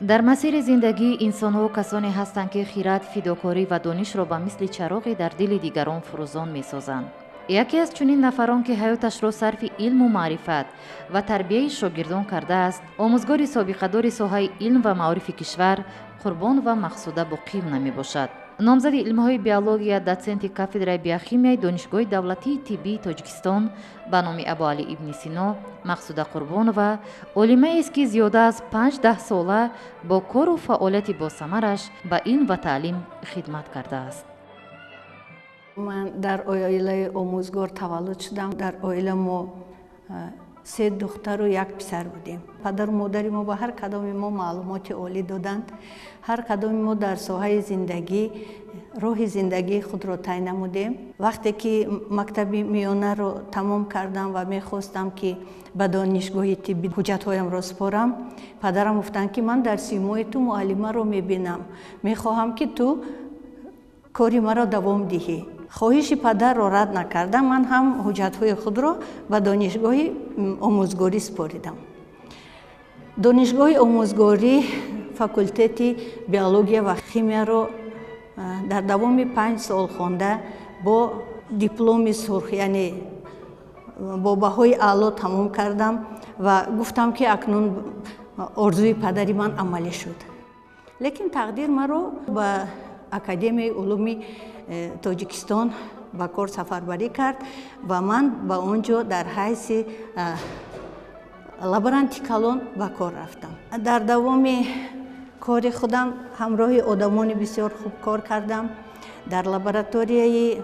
Дар масири зиндагӣ инсонҳо касоне ҳастанд, ки хирад, фидокорӣ ва донишро ба мисли чароғе дар дили дигарон фурӯзон месозанд. Яке аз чунин нафарон, ки ҳаёташро сарфи илму маърифат ва тарбияи шогирдон кардааст, омӯзгори собиқадори соҳаи илм ва маорифи кишвар Қурбонова Мақсуда Боқиевна мебошад. Номзади илмҳои биология, дотсенти кафедраи биохимияи Донишгоҳи давлатии тиббии Тоҷикистон ба номи Абуалӣ ибни Сино Мақсуда Қурбонова олимаест, ки зиёда аз 5 даҳсола бо кору фаъолияти босамараш ба илм ва таълим хидмат кардааст. Ман дар оилаи омӯзгор таваллуд шудам. Дар оила мо се духтару як писар будем. Падару модари мо ба ҳар кадоми мо маълумоти олӣ доданд. Ҳар кадоми мо дар соҳаи зиндагӣ роҳи зиндагии худро тай намудем. Вақте ки мактаби миёнаро тамом кардам ва мехостам, ки ба донишгоҳи тиббӣ ҳуҷҷатҳоямро супорам, падарам гуфтанд, ки ман дар симои ту муаллимаро мебинам, мехоҳам, ки ту кори маро давом диҳӣ. Хоҳиши падарро рад накардам, ман ҳам ҳуҷҷатҳои худро ба донишгоҳи омӯзгорӣ супоридам. Донишгоҳи омӯзгорӣ, факултети биология ва химияро дар давоми 5 сол хонда, бо дипломи сурх, яъне бо баҳои аъло тамом кардам ва гуфтам, ки акнун орзуи падари ман амалӣ шуд. Лекин тақдир маро ба Академияи улуми Тоҷикистон ба кор сафарбарӣ кард ва ман ба он ҷо дар ҳайси лаборанти калон ба кор рафтам. Дар давоми кори худам ҳамроҳи одамони бисёр хуб кор кардам. Дар лабораторияи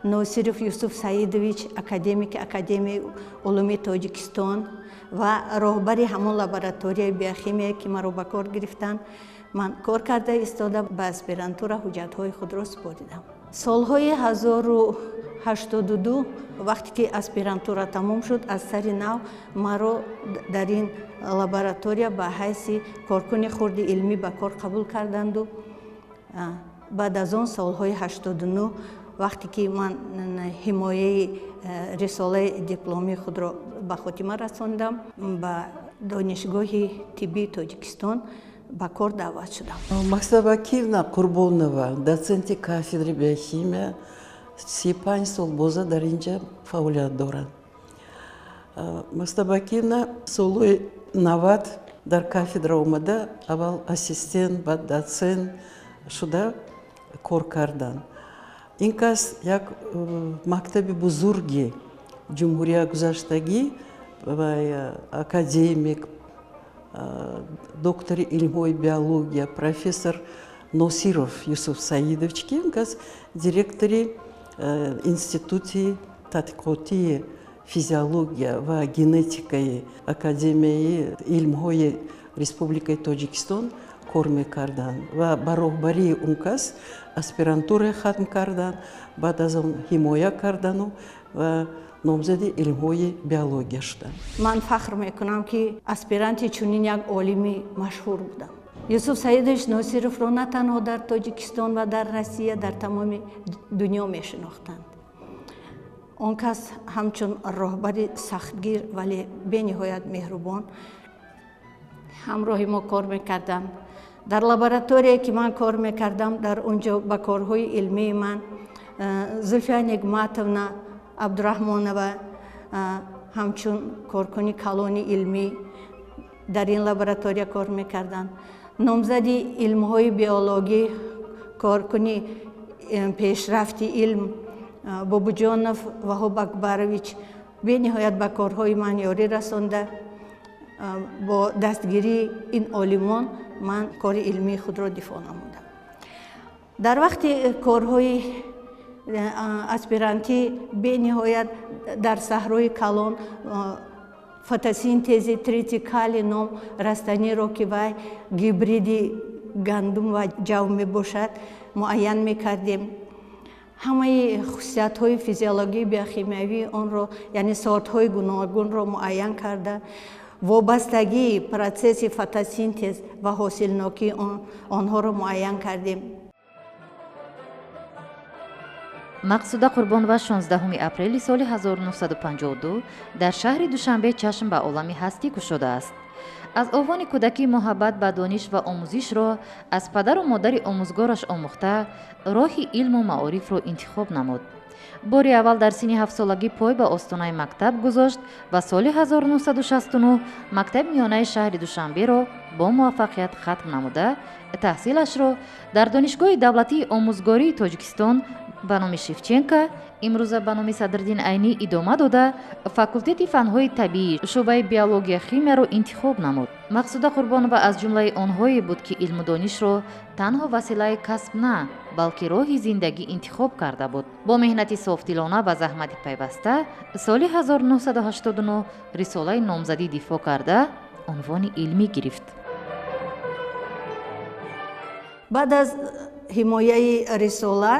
Носиров Юсуф Саидович, академики Академияи улуми Тоҷикистон ва роҳбари ҳамон лабораторияи биохимия, ки маро ба кор гирифтанд, ман кор карда истода ба аспирантура ҳуҷҷатҳои худро супоридам. Солҳои 1082, вақте ки аспирантура тамом шуд, аз сари нав маро дар ин лаборатория ба ҳайси коркуни хурди илмӣ ба кор қабул карданду баъд аз он солҳои 89, вақте ки ман ҳимояи рисолаи дипломии худро ба хотима расондам, ба Донишгоҳи тиббии Тоҷикистон ба кор даъват шудам. Мақсуда Бакиевна Қурбонова, доценти кафедри биохимия, 35 сол боза дар инҷа фаъолият доранд. Мақсуда Бакиевна солҳои 90 дар кафедра омада, аввал ассистент, баъд дотсент шуда кор карданд. Ин кас як мактаби бузурги ҷумҳурия гузаштагӣ ва академик, доктори илмҳои биология, профессор Носиров Юсуф Саидович, ки ин кас директори Институти тадқиқотии физиология ва генетикаи Академияи илмҳои Республикаи Тоҷикистон кор мекарданд ва ба роҳбарии он кас аспирантура хатм карданд, баъд аз он ҳимоя кардану ва номзади илмҳои биология шуданд. Ман фахр мекунам, ки аспиранти чунин як олими машҳур будам. Юсуф Саидович Носировро на танҳо дар Тоҷикистон ва дар Россия, дар тамоми дунё мешинохтанд. Он кас ҳамчун роҳбари сахтгир, вале бениҳоят меҳрубон ҳамроҳи мо кор мекарданд. Дар лабораторие, ки ман кор мекардам, дар он ҷо ба корҳои илмии ман Зулфия Нигматовна Абдураҳмонова ҳамчун коркуни калони илмӣ дар ин лаборатория кор мекарданд. Номзади илмҳои биологӣ, коркуни пешрафти илм Бобуҷонов Ваҳоб Акбарович бениҳоят ба корҳои ман ёрӣ расонда, бо дастгирии ин олимон ман кори илмии худро дифоъ намудам. Дар вақти корҳои аспирантӣ бениҳоят дар саҳрои калон фотосинтези тритикали ном растаниро, ки вай гибриди гандум ва ҷав мебошад, муайян мекардем. Ҳамаи хусусиятҳои физиологии, биохимиявии онро, яъне сортҳои гуногунро муайян карда, вобастагии процесси фотосинтез ва ҳосилнокии онҳоро муайян кардем. Мақсуда Қурбонова 16 апрели соли 1952 дар шаҳри Душанбе чашм ба олами ҳастӣ кушодааст. Аз овони кӯдакӣ муҳаббат ба дониш ва омӯзишро аз падару модари омӯзгораш омӯхта, роҳи илму маорифро интихоб намуд. Бори аввал дар синни 7-солагӣ пой ба остонаи мактаб гузошт ва соли 1969 мактаби миёнаи шаҳри Душанберо бо муваффақият хатм намуда, таҳсилашро дар Донишгоҳи давлатии омӯзгории Тоҷикистон ба номи Шевченко, имрӯза ба номи Садриддин Айнӣ, идома дода, факултети фанҳои табиӣ, шӯъбаи биология химияро интихоб намуд. Мақсуда Қурбонова аз ҷумлаи онҳое буд, ки илму донишро танҳо василаи касб на, балки роҳи зиндагӣ интихоб карда буд. Бо меҳнати софдилона ва заҳмати пайваста соли 1989 рисолаи номзадӣ дифоъ карда, унвони илмӣ гирифт. Баъд аз ҳимояи рисола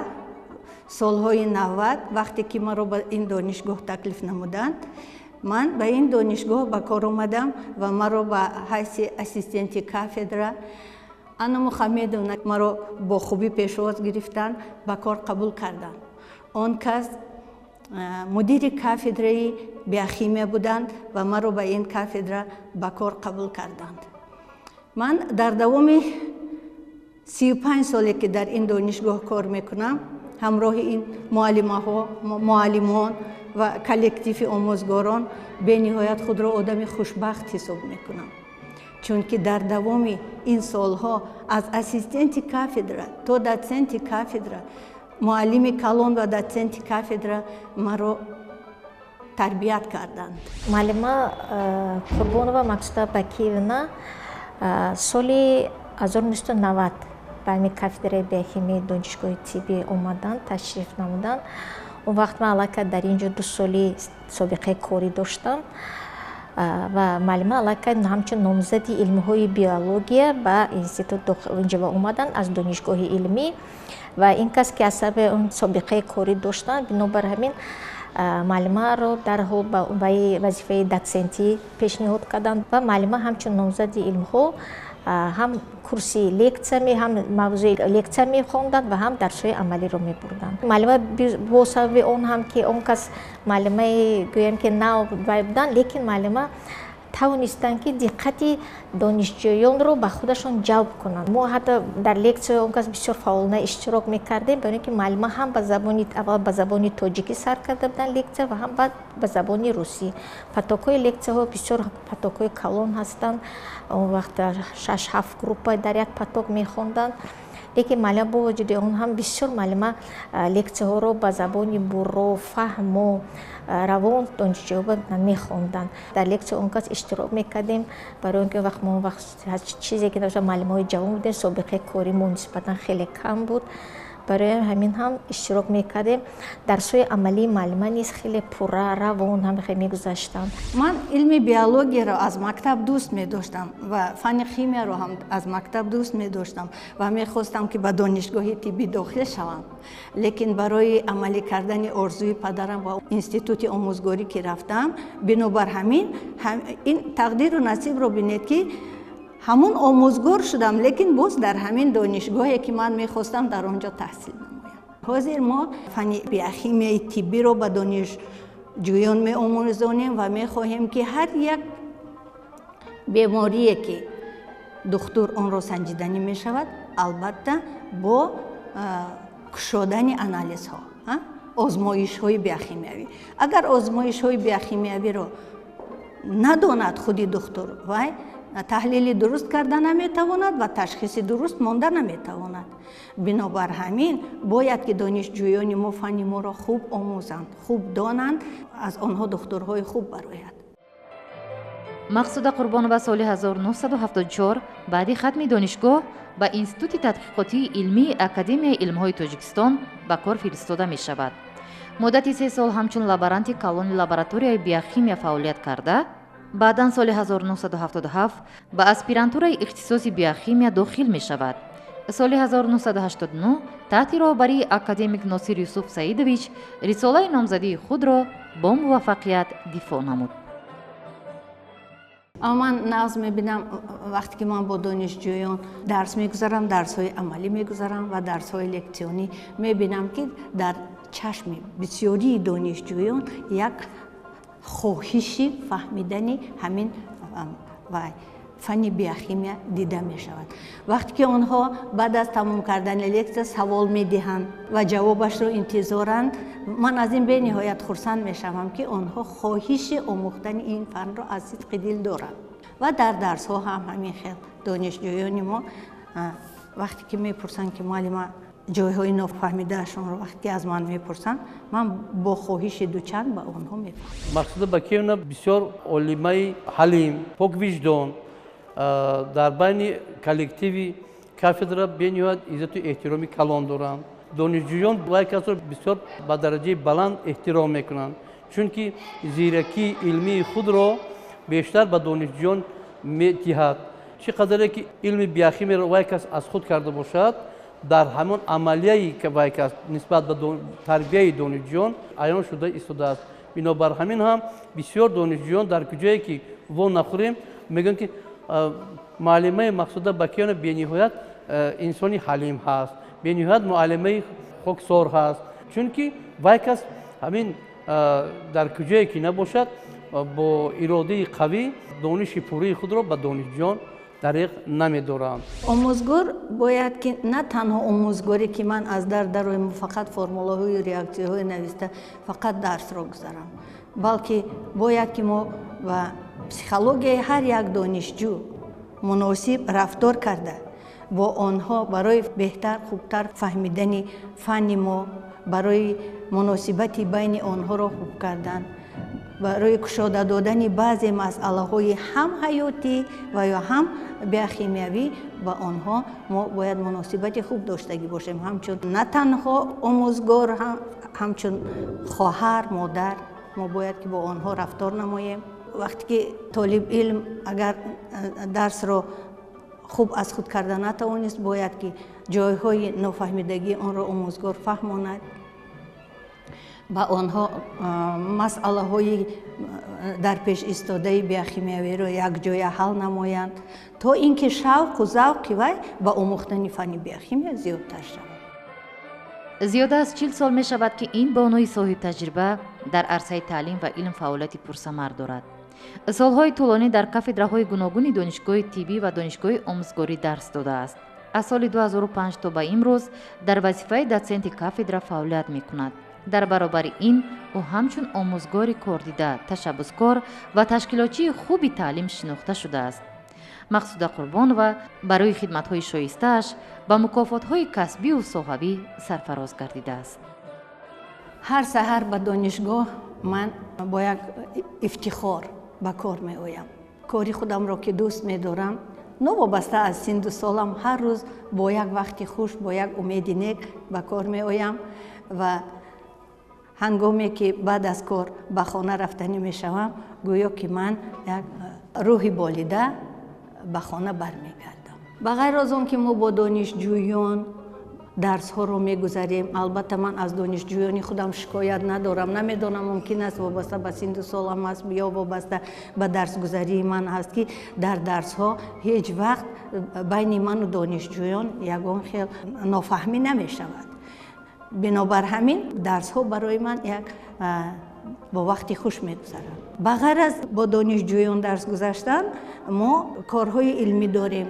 солҳои 90, вақте ки маро ба ин донишгоҳ таклиф намуданд, ман ба ин донишгоҳ ба кор омадам ва маро ба ҳайси ассистенти кафедра Анна Мухаммедовна маро бо хубӣ пешвоз гирифтанд, ба кор қабул карданд. Он кас мудири кафедраи биохимия буданд ва маро ба ин кафедра ба кор қабул карданд. Ман дар давоми 35 соле ки дар ин донишгоҳ кор мекунам, ҳамроҳи ин муаллимаҳо, муаллимон ва коллективи омӯзгорон бениҳоят худро одами хушбахт ҳисоб мекунам, чунки дар давоми ин солҳо аз ассистенти кафедра то дотсенти кафедра, муаллими калон ва дотсенти кафедра маро тарбият карданд. Муаллима Қурбонова Мақсуда Бакиевна соли 1990 ба ҳамин кафедраи биохимияи донишгоҳи тиббӣ омаданд, ташриф намуданд. Он вақт ман аллакай дар ин ҷо 2 соли собиқаи корӣ доштам ва муаллима аллакай ҳамчун номзади илмҳои биология ба институт инҷо омаданд аз донишгоҳи илмӣ ва ин кас ки аз сабаби он собиқаи корӣ доштанд, бинобар ҳамин муаллимаро дарҳол ба вазифаи дотсентӣ пешниҳод карданд ва муаллима ҳамчун номзади илмҳо ҳам курси лексия, ҳам мавзӯи лексия мехонданд ва ҳам дарсҳои амалиро мебурданд. Муаллима бо сабаби он ҳам ки он кас муаллимаи гӯям ки нав буданд, лекин муаллима тавонистанд ки диққати донишҷӯёнро ба худашон ҷалб кунанд. Мо ҳатто дар лексияи он кас бисёр фаъолона иштирок мекардем, барои ин ки муаллима ҳам ба забони аввал ба забони тоҷикӣ сар карда буданд лексия ва ҳам баъд ба забони русӣ. Потокҳои лексияҳо бисёр потокҳои калон ҳастанд. Он вақт 6-7 группа дар як поток мехонданд. Лекин муаллима бо вуҷуди он ҳам бисёр муаллима лексияҳоро ба забони бурро, фаҳмо, равон донишҷӯён мехонданд. Дар лексия он кас иштирок мекардем, барои он ки вақт мо вақт чизе ки доштем, муаллимаҳои ҷавон будем, собиқаи кори мо нисбатан хеле кам буд. Барои ҳамин ҳам иштирок мекардем. Дарсҳои амалии муаллима низ хеле пурра, равон ҳам хеле мегузаштанд. Ман илми биологияро аз мактаб дӯст медоштам ва фанни химияро ҳам аз мактаб дӯст медоштам ва мехостам ки ба донишгоҳи тиббӣ дохил шавам. Лекин барои амалӣ кардани орзуи падарам ва институти омӯзгорӣ ки рафтам, бинобар ҳамин ин тақдиру насибро бинед ки ҳамун омӯзгор шудам, лекин боз дар ҳамин донишгоҳе ки ман мехостам дар он ҷо таҳсил намоям. Ҳозир мо фанни биохимияи тиббиро ба донишҷӯён меомӯзонем ва мехоҳем ки ҳар як беморие ки духтур онро санҷиданӣ мешавад, албатта бо кушодани анализҳо, озмоишҳои биохимиявӣ. Агар озмоишҳои биохимиявиро надонад худи духтур, вай таҳлили дуруст карда наметавонад ва ташхиси дуруст монда наметавонад. Бинобар ҳамин бояд ки донишҷӯёни мо фанни моро хуб омӯзанд, хуб донанд, аз онҳо духтурҳои хуб барояд. Мақсуда Қурбонова соли 1974 баъди хатми донишгоҳ ба Институти тадқиқотии илмии Академияи илмҳои Тоҷикистон ба кор фиристода мешавад. Муддати 3 сол ҳамчун лаборанти калони лабораторияи биохимия фаъолият карда, баъдан соли 1977 ба аспирантураи ихтисоси биохимия дохил мешавад. Соли 1989 таҳти роҳбарии академик Носир Юсуф Саидович рисолаи номзадии худро бо муваффақият дифоъ намуд. Аммо ман нағз мебинам вақте ки ман бо донишҷӯён дарс мегузарам, дарсҳои амалӣ мегузарам ва дарсҳои лексионӣ, мебинам ки дар чашми бисёрии донишҷӯён як хоҳиши фаҳмидани ҳамин Фанни биохимия дида мешавад. Вақте ки онҳо баъд аз тамом кардани лексия савол медиҳанд ва ҷавобашро интизоранд, ман аз ин бениҳоят хурсанд мешавам, ки онҳо хоҳиши омӯхтани ин фанро аз сидқи дил доранд. Ва дар дарсҳо ҳам ҳамин хел донишҷӯёни мо вақте ки мепурсанд, ки муаллима, ҷойҳои нофаҳмидаашонро вақте аз ман мепурсанд, ман бо хоҳиши дучанд ба онҳо мефаҳмам. Мақсуда Бакиевна бисёр олимаи ҳалим, поквиҷдон, дар байни коллективи кафедра бениҳоят иззату эҳтироми калон доранд. Донишҷӯён вай касро бисёр ба дараҷаи баланд эҳтиром мекунанд, чунки зиракии илмии худро бештар ба донишҷӯён медиҳад. Чӣ қадаре ки илми биохимияро вай кас аз худ карда бошад, дар ҳамон амалияи вай кас нисбат ба тарбияи донишҷӯён аён шуда истодааст. Бинобар ҳамин ҳам бисёр донишҷӯён дар куҷое ки во нахӯрем, мегӯянд, ки муаллимаи Мақсуда Бакиёна бениҳоят инсони ҳалим ҳаст, бениҳоят муаллимаи хоксор ҳаст, чунки вай кас ҳамин дар куҷое ки набошад, бо иродаи қавӣ дониши пурраи худро ба донишҷӯён дариқ намедоранд. Омӯзгор бояд ки на танҳо омӯзгоре, ки ман аз дар дароем, фақат формулаҳои реаксияҳои нависта фақат дарсро гузарам, балки бояд ки мо ба психологияи ҳар як донишҷӯ муносиб рафтор карда, бо онҳо барои беҳтар, хубтар фаҳмидани фанни мо, барои муносибати байни онҳоро хуб кардан, барои кушода додани баъзе масъалаҳои ҳам ҳаётӣ ва ё ҳам биохимиявӣ ба онҳо мо бояд муносибати хуб доштагӣ бошем. Ҳамчун на танҳо омӯзгор, ҳамчун хоҳар, модар мо бояд ки бо онҳо рафтор намоем. Вақте ки толиб илм агар дарсро хуб аз худ карда натавонист, бояд ки ҷойҳои нофаҳмидагии онро омӯзгор фаҳмонад, ба онҳо масъалаҳои дар пеш истодаи биохимиявиро якҷоя ҳал намоянд, то ин ки шавқу завқи вай ба омӯхтани фанни биохимия зиёдтар шавад. Зиёда аз 40 сол мешавад, ки ин бонуи соҳибтаҷриба дар арсаи таълим ва илм фаъолияти пурсамар дорад. Солҳои тӯлонӣ дар кафедраҳои гуногуни Донишгоҳи тиббӣ ва Донишгоҳи омӯзгорӣ дарс додааст. Аз соли 2005 то ба имрӯз дар вазифаи дотсенти кафедра фаъолият мекунад. Дар баробари ин ӯ ҳамчун омӯзгори кордида, ташаббускор ва ташкилотчии хуби таълим шинохта шудааст. Мақсуда Қурбонова барои хидматҳои шоистааш ба мукофотҳои касбиву соҳавӣ сарфароз гардидааст. Ҳар саҳар ба донишгоҳ ман бо як ифтихор ба кор меоям. Кори худамро ки дӯст медорам, новобаста аз синду солам, ҳар рӯз бо як вақти хуш, бо як умеди нек ба кор меоям ва ҳангоме ки баъд аз кор ба хона рафтанӣ мешавам, гӯё ки ман як рӯҳи болида ба хона бармегардам. Ба ғайр аз он ки мо бо донишҷӯён дарсҳоро мегузарем, албатта ман аз донишҷӯёни худам шикоят надорам. Намедонам, мумкин аст вобаста ба синду солам аст ё вобаста ба дарсгузарии ман аст, ки дар дарсҳо ҳеҷ вақт байни ману донишҷӯён ягон хел нофаҳмӣ намешавад. Бинобар ҳамин дарсҳо барои ман як бо вақти хуш мегузаранд. Ба ғайр аз бо донишҷӯён дарс гузаштан, мо корҳои илмӣ дорем.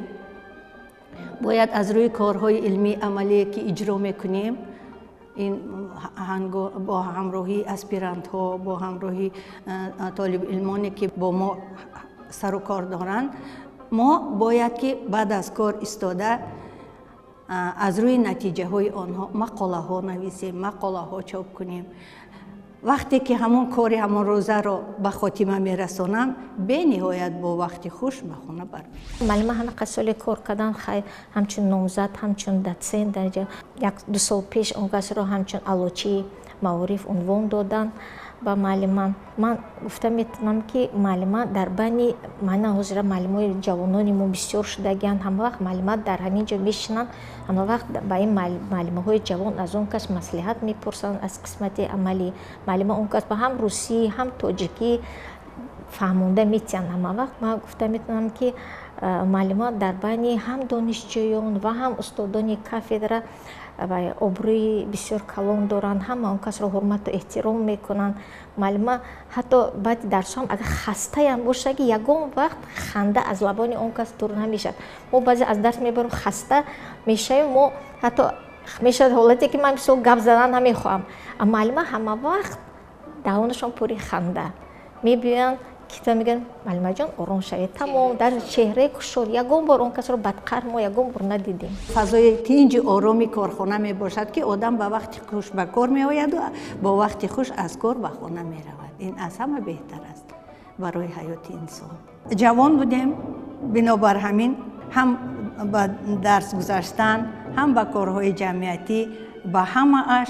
Бояд аз рӯи корҳои илмии амалие, ки иҷро мекунем, ин бо ҳамроҳии аспирантҳо, бо ҳамроҳии толибилмоне, ки бо мо сару кор доранд, мо бояд ки баъд аз кор истода аз рӯи натиҷаҳои онҳо мақолаҳо нависем, мақолаҳо чоп кунем. Вақте ки ҳамон кори ҳамон рӯзаро ба хотима мерасонам, бениҳоят бо вақти хуш ба хона бармегардам. Муаллима ҳамақа соли кор кардан, хайр, ҳамчун номзад, ҳамчун дотсент, дар як ду сол пеш он касро ҳамчун аълочии маориф унвон доданд ба муаллима. Ман гуфта метавонам, ки муаллима дар байни мана ҳозира муаллимои ҷавонони мо бисёр шудагианд, ҳама вақт муаллима дар ҳамин ҷо мешинанд, ҳама вақт ба ин муаллимаҳои ҷавон аз он кас маслиҳат мепурсанд аз қисмати амалӣ. Муаллима он кас ба ҳам русӣ, ҳам тоҷикӣ фаҳмонда метиҳанд ҳама вақт. Ман гуфта метавонам, ки Муаллима дар байни ҳам донишҷӯён ва ҳам устодони кафедра ва обрӯи бисёр калон доранд, ҳама он касро ҳурмату эҳтиром мекунанд. Муаллима ҳатто баъди дарсҳоам агар хастаям бошад, ки ягон вақт ханда аз лабони он кас дур намешавад. Мо баъзе аз дарс мебарем, хаста мешавем, мо ҳатто мешавад ҳолате ки ман мисол гап задан намехоҳам. Муаллима ҳама вақт даҳонашон пури ханда мебиёянд, китоб мегӯянд: муаллимаҷон, ором шавед, тамом. Дар чеҳраи кушод ягон бор он касро бадқаҳр мо ягон бор надидем. Фазои тинҷи ороми корхона мебошад, ки одам ба вақти хуш ба кор меояду бо вақти хуш аз кор ба хона меравад. Ин аз ҳама беҳтар аст барои ҳаёти инсон. Ҷавон будем, бинобар ҳамин ҳам ба дарс гузаштан, ҳам ба корҳои ҷамъиятӣ, ба ҳамааш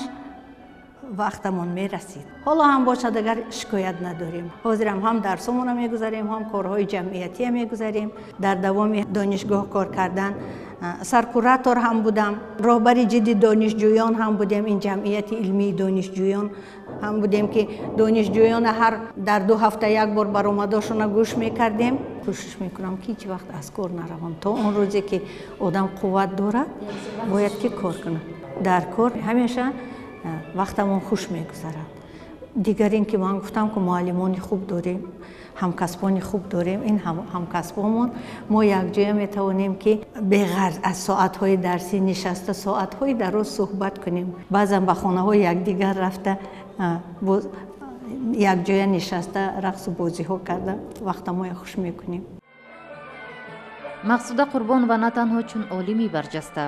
вақтамон мерасид. Ҳоло ҳам бошад, агар шикоят надорем. Ҳозирам ҳам дарсомонро мегузарем, ҳам корҳои ҷамъиятия мегузарем. Дар давоми донишгоҳ кор кардан саркуратор ҳам будам, роҳбари ҷидди донишҷӯён ҳам будем, ин ҷамъияти илмии донишҷӯён ҳам будем, ки донишҷӯёна ҳар дар 2 ҳафта як бор баромадошона гӯш мекардем. Кӯшиш мекунам, ки ҳеҷ вақт аз кор наравам. То он рӯзе ки одам қувват дорад, бояд ки кор кунад. Дар кор ҳамеша вақтамон хуш мегузарад. Дигар ин ки ман гуфтам, ки муаллимони хуб дорем, ҳамкасбони хуб дорем. Ин ҳамкасбомон мо якҷоя метавонем, ки беғарз аз соатҳои дарсӣ нишаста соатҳои дароз суҳбат кунем. Баъзан ба хонаҳои якдигар рафта, якҷоя нишаста рақсу бозиҳо карда вақтамоя хуш мекунем. Мақсуда Қурбонова на танҳо чун олими барҷаста,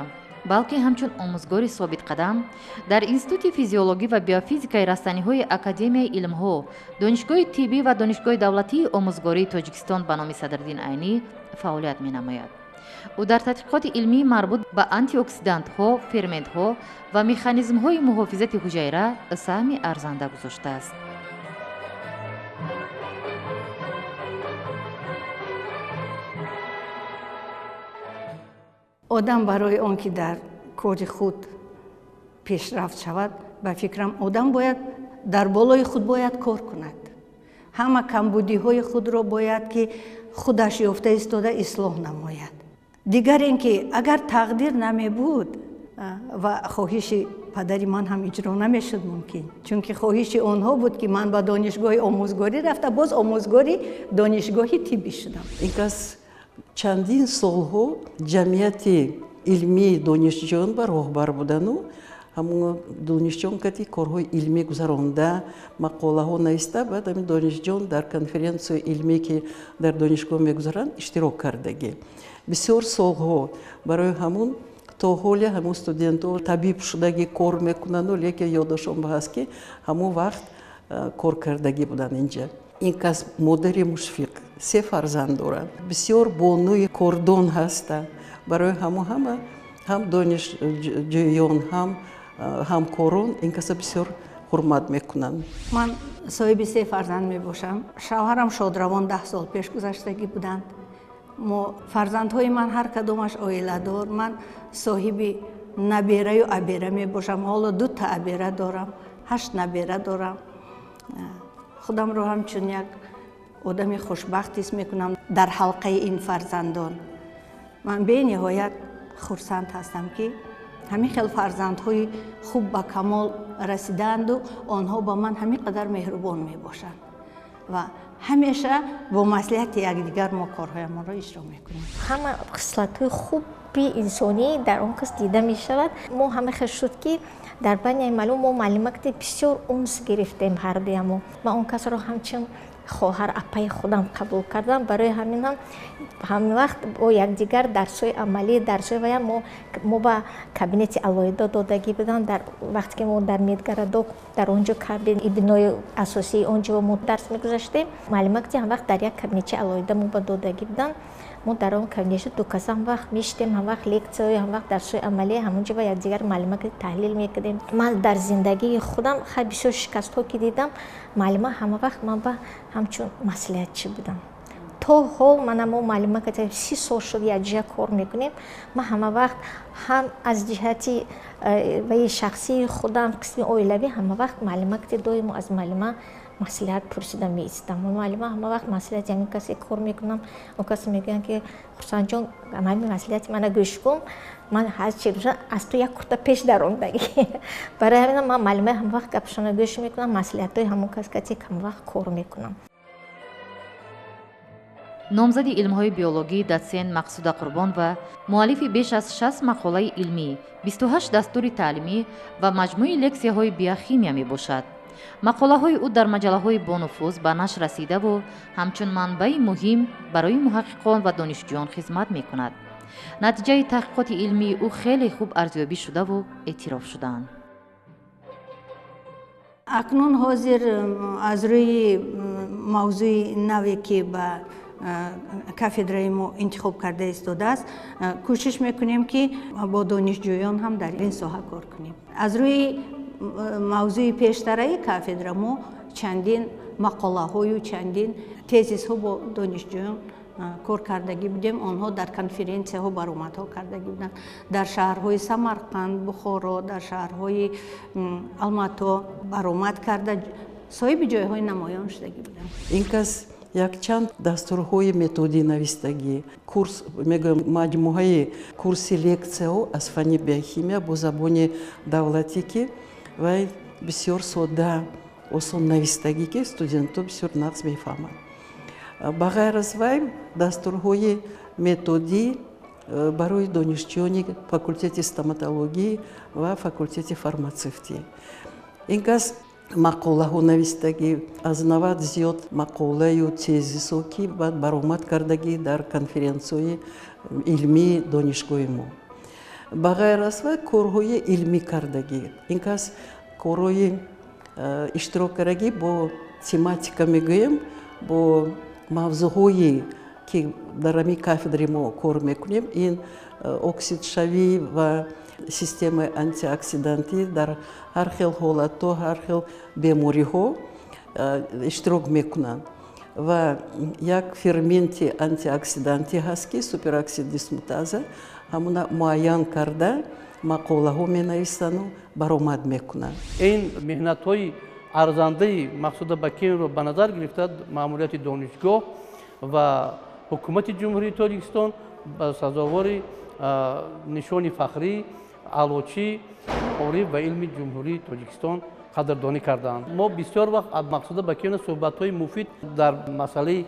балки ҳамчун омӯзгори собитқадам дар Институти физиологӣ ва биофизикаи растаниҳои Академияи илмҳо, Донишгоҳи тиббӣ ва Донишгоҳи давлатии омӯзгории Тоҷикистон ба номи Садриддин Айнӣ фаъолият менамояд. Ӯ дар тадқиқоти илмии марбут ба антиоксидантҳо, ферментҳо ва механизмҳои муҳофизати ҳуҷайра саҳми арзанда гузоштааст. Одам барои он ки дар кори худ пешрафт шавад, ба фикрам, одам бояд дар болои худ бояд кор кунад. Ҳама камбудиҳои худро бояд ки худаш ёфта истода ислоҳ намояд. Дигар ин ки агар тақдир намебуд ва хоҳиши падари ман ҳам иҷро намешуд мумкин, чунки хоҳиши онҳо буд, ки ман ба донишгоҳи омӯзгорӣ рафта, боз омӯзгори донишгоҳи тиббӣ шудам. Ин кас чандин солҳо ҷамъияти илмии донишҷӯён ба роҳбар будану ҳамон донишҷӯён кати корҳои илмӣ гузаронда, мақолаҳо нависта, баъд ҳамин донишҷӯён дар конференсияи илмӣ, ки дар донишгоҳ мегузаранд, иштирок кардагӣ. Бисёр солҳо барои ҳамун то ҳоле ҳамун студентҳо табиб шудагӣ кор мекунанду, лекин ёдашон ба ҳаст, ки ҳамон вақт кор кардагӣ буданд инҷа. Ин кас модари мушфиқ, 3 фарзанд дорад, бисёр бонуи кордон ҳастанд. Барои ҳамон ҳама ҳам донишҷӯён, ҳам ҳамкорон ин каса бисёр ҳурмат мекунанд. Ман соҳиби 3 фарзанд мебошам. Шавҳарам шодравон 10 сол пеш гузаштагӣ буданд. Мо фарзандҳои ман ҳар кадомаш оиладор. Ман соҳиби набераю абера мебошам. Ҳоло 2 та абера дорам, 8 набера дорам. Худамро ҳамчун як одами хушбахт ҳис мекунам дар ҳалқаи ин фарзандон. Ман бениҳоят хурсанд ҳастам, ки ҳамин хел фарзандҳои хуб ба камол расидаанду онҳо ба ман ҳамин қадар меҳрубон мебошанд ва ҳамеша бо маслиҳати якдигар мо корҳоямонро иҷро мекунем. Ҳама хислатҳои хуби инсонӣ дар он кас дида мешавад. Мо ҳама хел шуд, ки дар байни маълум мо муаллима бисёр унс гирифтем ҳардуямо. Ман он касро ҳамчун хоҳар апаи худам қабул кардам. Барои ҳамин ҳам ҳамин вақт бо якдигар дарсҳои амалӣ, дарсҳои вая мо ба кабинети алоҳида додагӣ буданд. Дар вақте ки мо дар медгородок дар он ҷо бинои асосии он ҷо мо дарс мегузаштем, муаллима ҳам вақт дар як кабинетчи алоҳида мо ба додагӣ буданд. Мо дар он кабинетчи ду каса ҳам вақт мешитем, ҳам вақт лексияҳо, ҳам вақт дарсҳои амалӣ, ҳамон ҷо ба якдигар муаллима таҳлил мекардем. Ман дар зиндагии худам хай бисёр шикастҳо ки дидам, муаллима ҳама вақт ман ба ҳамчун маслиҳатчӣ будам. То ҳол мана мо муаллима 30 сол шуд якҷоя кор мекунем. Ман ҳама вақт ҳам аз ҷиҳати ваи шахсии худам, қисми оилавӣ, ҳама вақт муаллима доимо аз муаллима Маслиҳат пурсида меистам. Муаллима ҳама вақт маслиҳати ҳамин касе кор мекунам, он кас мегӯянд, ки Хурсандҷон, ҳамин маслиҳати мана гӯш кун, ман ҳарчи аз ту як курта пеш даромдагӣ. Барои ҳамин ман муаллимаи ҳама вақт гапшона гӯш мекунам, маслиҳатҳои ҳамон кас кати ҳама вақт кор мекунам. Номзади илмҳои биологӣ, дотсент Мақсуда Қурбонова муаллифи беш аз 60 мақолаи илмӣ, 28 дастури таълимӣ ва маҷмӯи лексияҳои биохимия мебошад. Мақолаҳои ӯ дар маҷаллаҳои бонуфуз ба нашр расидаву ҳамчун манбаи муҳим барои муҳаққиқон ва донишҷӯён хизмат мекунад. Натиҷаи таҳқиқоти илмии ӯ хеле хуб арзёбӣ шудаву эътироф шудаанд. Акнун ҳозир аз рӯи мавзӯи наве, ки ба кафедраи мо интихоб карда истодааст, кӯшиш мекунем, ки бо донишҷӯён ҳам дар ин соҳа кор кунем. Аз рӯи мавзӯи пештараи кафедра мо чандин мақолаҳою чандин тезисҳо бо донишҷӯён кор кардагӣ будем. Онҳо дар конференсияҳо баромадҳо кардагӣ буданд, дар шаҳрҳои Самарқанд, Бухоро, дар шаҳрҳои Алмато баромад карда, соҳиби ҷойҳои намоён шудагӣ буданд. Ин кас якчанд дастурҳои методӣ навистагӣ, курс мегӯям, маҷмӯаи курси лексияҳо аз фанни биохимия бо забони давлатӣ, ки вай бисёр содда, осон навистагӣ, ки студентҳо бисёр нағз мефаҳманд. Ба ғайр аз вай, дастурҳои методӣ барои донишҷӯёни факултети стоматологӣ ва факултети фарматсевтӣ. Ин кас мақолаҳо навистагӣ, аз 90 зиёд мақолаю тезисҳо, ки баъд баромад кардагӣ дар конференсияҳои илмии донишгоҳи мо. Ба ғайр аз вай, корҳои илмӣ кардагӣ. Ин кас корҳои иштирок кардагӣ бо тематика мегӯем, бо мавзӯъҳое, ки дар ҳамин кафедраи мо кор мекунем, ин оксидшавӣ ва системаи антиоксидантӣ дар ҳар хел ҳолатҳо, ҳар хел бемориҳо иштирок мекунанд. Ва як ферменти антиоксидантӣ ҳаст, ки супероксид дисмутаза, ҳамуна муайян карда, мақолаҳо менависанду баромад мекунанд. Ин меҳнатҳои арзандаи Мақсуда Бакиевро ба назар гирифта, маъмурияти донишгоҳ ва ҳукумати Ҷумҳурии Тоҷикистон ба сазовори нишони фахрӣ Аълочии маориф ва илми Ҷумҳурии Тоҷикистон қадрдонӣ карданд. Мо бисёр вақт аз Мақсуда Бакиевна суҳбатҳои муфид дар масъалаи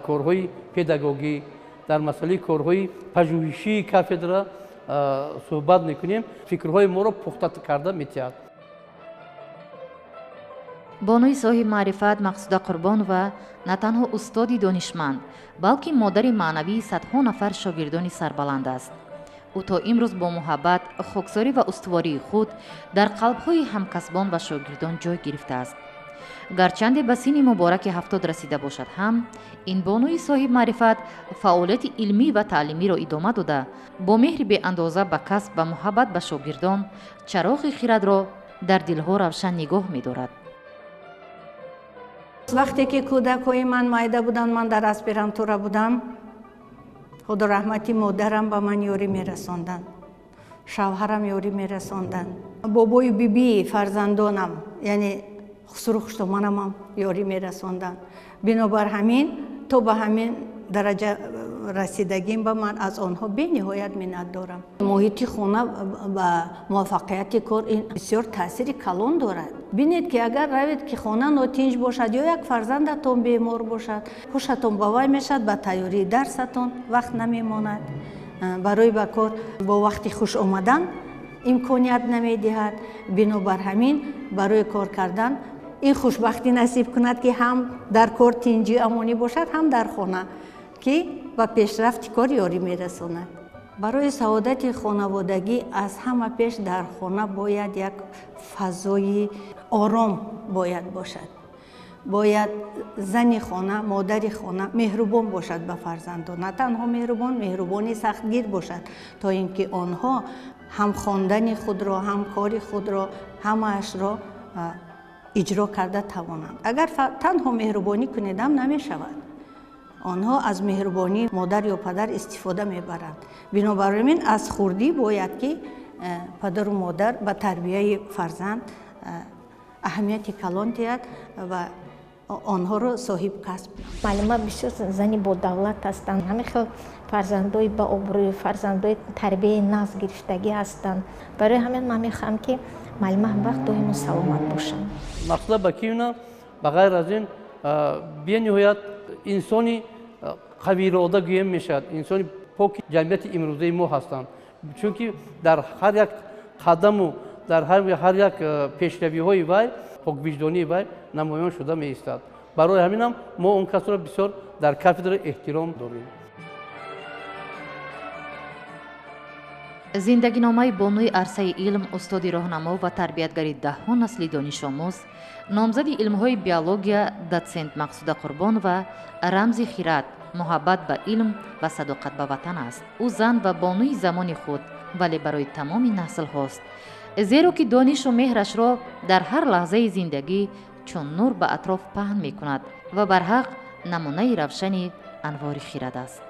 корҳои педагогӣ, дар масъалаи корҳои пажӯҳишии кафедра суҳбат мекунем, фикрҳои моро пухта карда метиҳад. Бонуи соҳиби маърифат Мақсуда Қурбонова на танҳо устоди донишманд, балки модари маънавии садҳо нафар шогирдони сарбаланд аст. Ӯ то имрӯз бо муҳаббат, хоксорӣ ва устувории худ дар қалбҳои ҳамкасбон ва шогирдон ҷой гирифтааст. Гарчанде ба синни мубораки 70 расида бошад ҳам, ин бонуи соҳиби маърифат фаъолияти илмӣ ва таълимиро идома дода, бо меҳри беандоза ба касб ва муҳаббат ба шогирдон чароғи хирадро дар дилҳо равшан нигоҳ медорад. Вақте ки кӯдакҳои ман майда буданд, ман дар аспирантура будам. Худо раҳмати модарам ба ман ёрӣ мерасонданд, шавҳарам ёрӣ мерасонданд, бобою бибии фарзандонам, яъне хусуру хуштоманамам ёрӣ мерасонданд. Бинобар ҳамин то ба ҳамин дараҷа расидагим ба ман аз онҳо бениҳоят миннат дорам. Муҳити хона ба муваффақияти кор ин бисёр таъсири калон дорад. Бинед, ки агар равед, ки хона нотинҷ бошад ё як фарзандатон бемор бошад, ҳушатон ба вай мешавад, ба тайёрии дарсатон вақт намемонад, барои ба кор бо вақти хуш омадан имконият намедиҳад. Бинобар ҳамин барои кор кардан ин хушбахтӣ насиб кунад, ки ҳам дар кор тинҷӣ, амонӣ бошад, ҳам дар хона, ки ба пешрафти кор ёрӣ мерасонад. Барои саодати хонаводагӣ аз ҳама пеш дар хона бояд як фазои ором бояд бошад. Бояд зани хона, модари хона меҳрубон бошад ба фарзандон, на танҳо меҳрубон, меҳрубони сахтгир бошад, то ин ки онҳо ҳам хондани худро, ҳам кори худро, ҳамаашро иҷро карда тавонанд. Агар танҳо меҳрубонӣ кунедам, намешавад. Онҳо аз меҳрубонии модар ё падар истифода мебаранд. Бинобар ин аз хурдӣ бояд, ки падару модар ба тарбияи фарзанд аҳамияти калон диҳад ва Онҳоро соҳиб касб. Муаллима бисёр зани бодавлат ҳастанд. Ҳамин хел фарзандои ба обрӯи, фарзандои тарбияи нағз гирифтагӣ ҳастанд. Барои ҳамин ман мехоҳам, ки муаллима ҳамвақт доимо саломат бошанд. Мақсуда Бакиевна ба ғайр аз ин бениҳоят инсони қавиирода гӯем мешавад, инсони поки ҷамъияти имрӯзаи мо ҳастанд, чунки дар ҳар як қадаму дар ҳар як пешравиҳои вай поквиҷдонии вай намоён шуда меистад. Барои ҳаминам мо он касро бисёр дар кафедра эҳтиром дорем. Зиндагиномаи бонуи арсаи илм, устоди роҳнамо ва тарбиятгари даҳҳо насли донишомӯз, номзади илмҳои биология, дотсент Мақсуда Қурбонова рамзи хират, муҳаббат ба илм ва садоқат ба ватан аст. Ӯ зан ва бонуи замони худ, вале барои тамоми наслҳост, зеро ки донишу меҳрашро дар ҳар лаҳзаи зиндагӣ чун нур ба атроф паҳн мекунад ва барҳақ намунаи равшани анвори хирад аст.